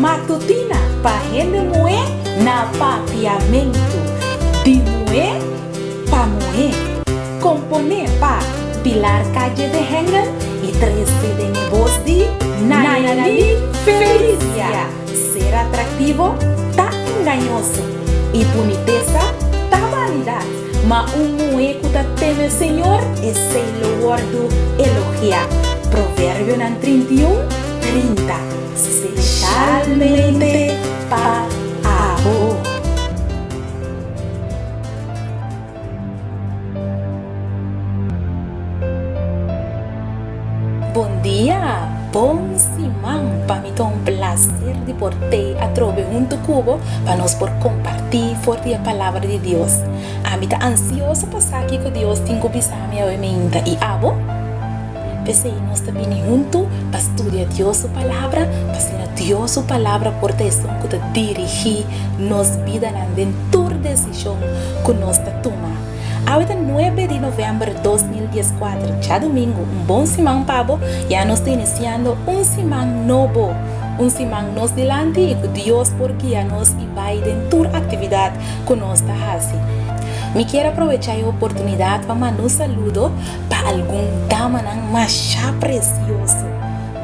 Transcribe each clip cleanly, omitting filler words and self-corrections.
Matutina pa hende muhé na Papiamentu. Di muhé pa muhé. Komponé pa Pilar Calle de Hengel i trese den e bos di Nayali Felicia. Ser atraktivo ta engañoso i bunitesa ta banidat, ma un muhé ku ta teme Señor, esei lo wòrdu elogiá. Proverbionan 31, 30. Speshalmente pa abo. Bon dia, bon siman! Pa mi ta un placer di por tei atrobe hunto cu bo pa nos por comparti for di e Palabra di Dios. Ami ta ansioso pa sa kico Dios tin cu bisa mi awe meinta, y abo? P'esei nos ta bini huntu pa studia Dios su Palabra, pa asina Dios su Palabra por ta esun ku ta dirigí nos bidanan den tur desishon ku nos ta tuma. Awe ta nuebe di novèmber 2014, djadumingu. Un bon siman pa bo! Ya nos ta inisiando un siman nobo, un siman nos dilanti i ku Dios por guia nos i bai den tur aktividat ku nos ta hasi. Mi kier a probechá e oportunidat pa manda un saludo Pa algun damanan masha presioso.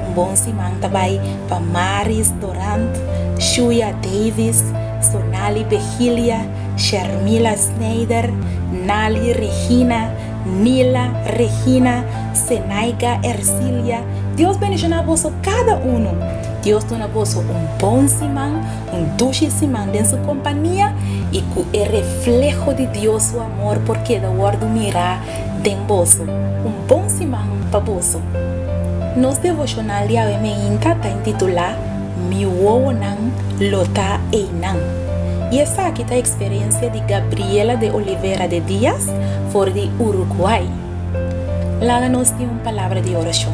Un bon siman ta bai pa Maris Dorant, Shuya Davis, Sonali Begilia, Shermila Snijder, Nali Regina, Nila Regina, Senaiga Ercilia. Dios bendiciona boso cada uno. Dios duna boso un bon siman, un dushi siman den su compania y cu e refleho di Dios su amor por keda wordo mira den boso. Un bon siman pa boso. Nos devoshonal di awe meinta ta intitulá Mi wowonan lo ta einan. I esaki ta eksperensia di Gabriela de Olivera de Diaz for di Uruguay. Laga nos tin un palabra di orashon.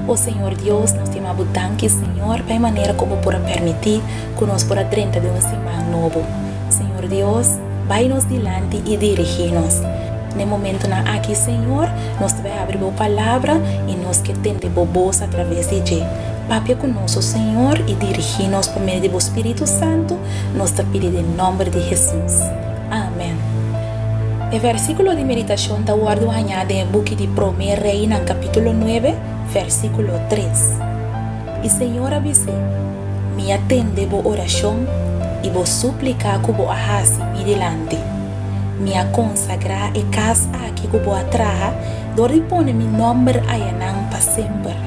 O Señor Dios, nos ta yama Bo danki, Señor, pa e manera ku Bo por a permití ku nos por a drenta den un siman nobo. Señor Dios, bai nos dilanti i dirigí nos. Na e momentunan aki, Señor, nos ta bai habri Bo Palabra i nos ke tende Bo bos atraves di dje. Papia ku nos, o Señor, i dirigí nos pa medio di Bo Spiritu Santu, nos ta pidi den nòmber di Hesus. Amèn. E versíkulo di meditashon ta wòrdu hañá den e buki di Promé Reinan kapítulo nuebe, versíkulo tres. I Señor a bis'é, Mi a tende bo orashon i bo súplika ku bo a hasi mi dilanti. Mi a konsagrá e kas aki ku bo a traha dor di pone mi nòmber ayanan pa semper,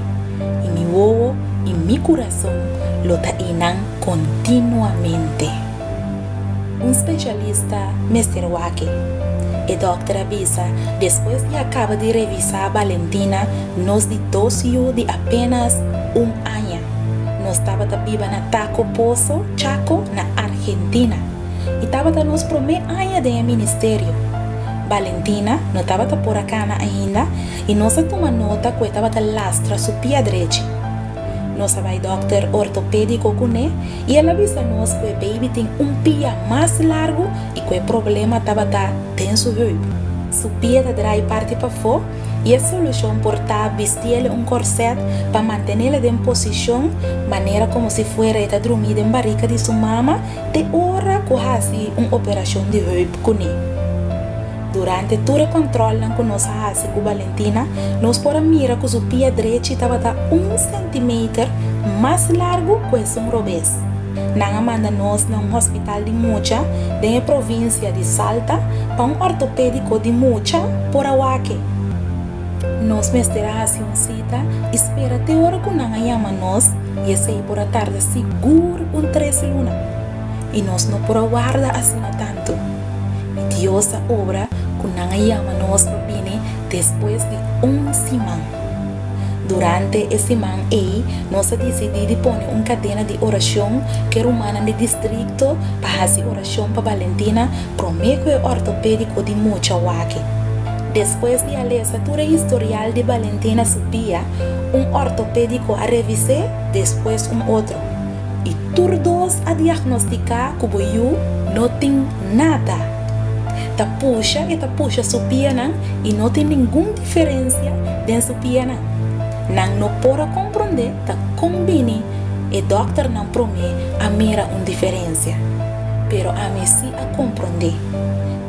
i mi wowo i mi kurason lo ta einan kontinuamente. Un spesialista mester wak-e. E dòkter a bisa despues di a kaba di revisá Valentina, nos di dos yu di apénas un aña. Nos tabata biba na Taco Pozo, Chaco, na Argentina, i tabata nos promé aña den e ministerio. Valentina no tabata por a kana ainda i nos a tuma nota ku e tabata lastra su pia drechi. Nos a bai dòkter ortopédiko kuné i el a bisa nos ku e baby tin un pia mas largu i ku e problema tabata den su heup. Su pia ta drai parti pafó i e solushon por ta bistiele un kòrsèt pa mantenele den posishon manera komo si fuera e ta drumí den barika di su mama te ora ku hasi un operashon di heup kuné. Durante tur e kòntròlnan ku nos a hasi ku Valentina, nos por a mira ku su pia drechi tabata un sentimeter mas largu ku esun robes. Nan a manda nos na un hospital di mucha den e provinsia di Salta pa un ortopédiko di mucha por a wak-e. Nos mester a hasi un sita i spera te ora ku nan a yama nos i esei por a tarda sigur un tres luna. I nos no por a warda asina tantu. I Dios a obra ku nan a yama nos pa bini despues di un siman. Durante e siman ei, nos a disidí di pone un kadena di orashon ku e rumannan di distrikto pa hasi orashon pa Valentina promé ku e ortopédiko di mucha wak-e. Despues di a lesa tur e historial di Valentina su pia, un ortopédiko a revis'é, despues un otro. I tur dos a diagnostiká ku bo yu no tin nada. Ta pusha e ta pusha su pianan i no tin ningun diferensia den su pianan. Nan no por a komprondé ta kon bini E dòkternan promé a mira un diferensia. Pero ami sí a komprondé.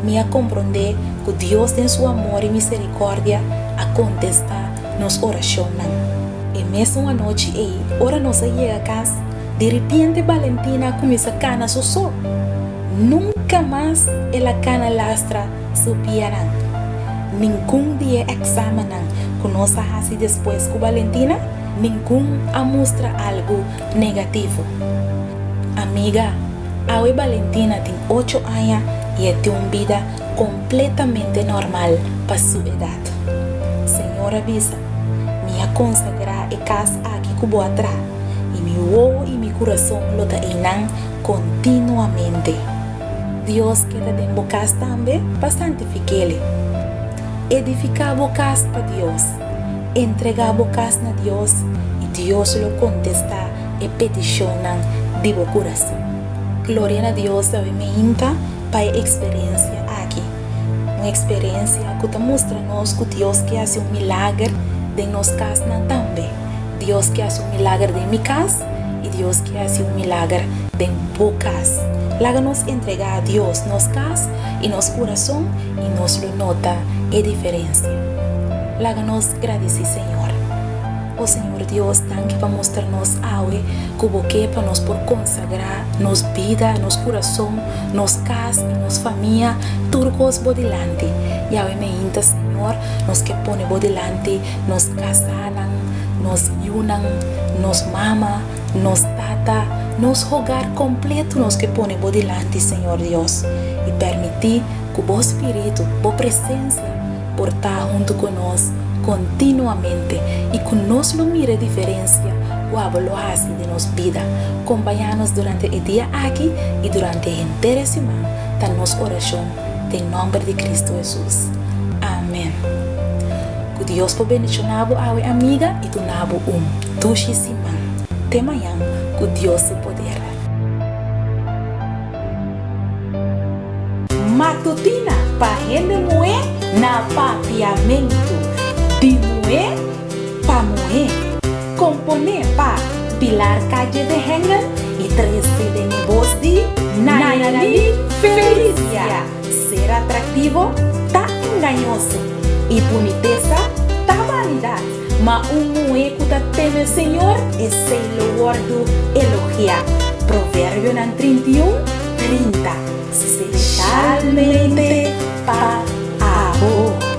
Mi a komprondé ku Dios den su amor i miserikòrdia a kontestá nos orashonnan. E mesun anochi ei, ora nos a yega kas, diripiente Valentina a kuminsá kana su so. Nunka mas el a kana lastra su pianan. Ningun di e èksamennan ku nos a hasi despues ku Valentina, ningun a mustra algu negativo. Amiga, awe Valentina tin ocho aña i e tin un bida kompletamente normal pa su edat. Señor a bisa, Mi a konsagrá e kas aki ku bo a traha, i mi wowo i mi kurason lo ta einan kontinuamente. Dios keda den bo kas tambe pa santifik'El. Edifiká bo kas pa Dios. Entregá bo kas na Dios i Dios lo kontestá e petishonnan di bo kurason. Gloria na Dios awe meinta pa e eksperensia aki. Un eksperensia ku ta mustra nos ku Dios ke hasi un milager den nos kasnan tambe. Dios ke hasi un milager den mi kas i Dios ke hasi un milager den bo kas. Laga nos entregá a Dios nos kas i nos kurason i nos lo nota e diferensia. Laga nos gradisí Señor. O Señor Dios, danki pa mustra nos awe ku bo ke pa nos por konsagrá nos bida, nos kurason, nos kas i nos famia, tur kos bo dilanti. Yawe meinta, Señor, nos ke pone bo dilanti nos kasanan, nos yunan, nos mama, nos tata, nos hogar kompleto nos ke pone bo dilanti, Señor Dios. I permití ku bo spiritu, bo presensia por ta huntu ku nos kontinuamente i ku nos lo mira e diferensia ku abo lo hasi den nos bida. Kompañá nos durante e dia aki i durante henter e siman ta nos orashon den nòmber di Kristu Hesus. Amèn. Ku Dios por bendishoná bo awe amiga i duna bo un dushi siman. Te mañan ku Dios su poder. Matutina pa hende muhé na Papiamentu. Di muhé pa muhé. Komponé pa Pilar Calle de Hengel i trese den e bos di Nayali Felicia. Ser atraktivo ta engañoso i bunitesa ta banidat, ma un muhé ku ta teme Señor, esei lo wòrdu elogiá. Proverbionan 31, 30. Speshalmente pa abo.